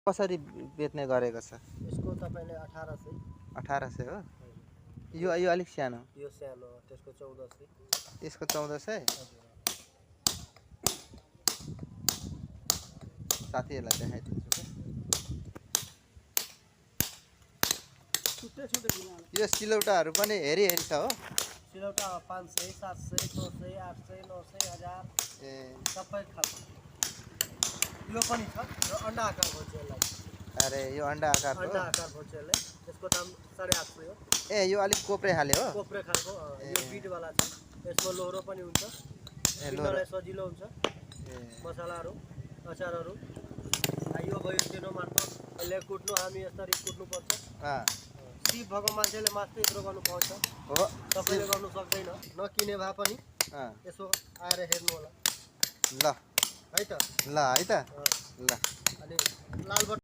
कसरी बेच्ने गरेको छ? यसको तपाईले 1800 1800 हो। यो अलिक सानो, यो सानो त्यसको 1400 यसको 1400। साथीहरुलाई देखाइदिन्छु के। यो सिलौटाहरू पनि हेरी हेरी छ हो। सिलौटा 500 700 600 800 900 1000 ए सबै खालको। यो पनि छ, यो अन्डा आकार भन्छ यसलाई। अरे यो अन्डा आकारको अन्डा आकार भन्छ यसलाई। त्यसको दाम 850 हो। ए यो अलिक कोप्रे खाले हो। कोप्रे खालको यो बिट वाला छ। यसमा लोहरो पनि हुन्छ। पिन्नलाई सजिलो हुन्छ। मसलाहरू, अचारहरू। यो भयो तेनो मार्फत यसले कुट्नु, हामी यसरी कुट्नु पर्छ। सिप भएको मान्छेले मात्र यत्रो गर्नु पाउँछ हो, सबैले गर्नु सक्दैन। नकिने भए पनि यसो आएर हेर्नु होला। ल है त। ल है त। ल अनि लाल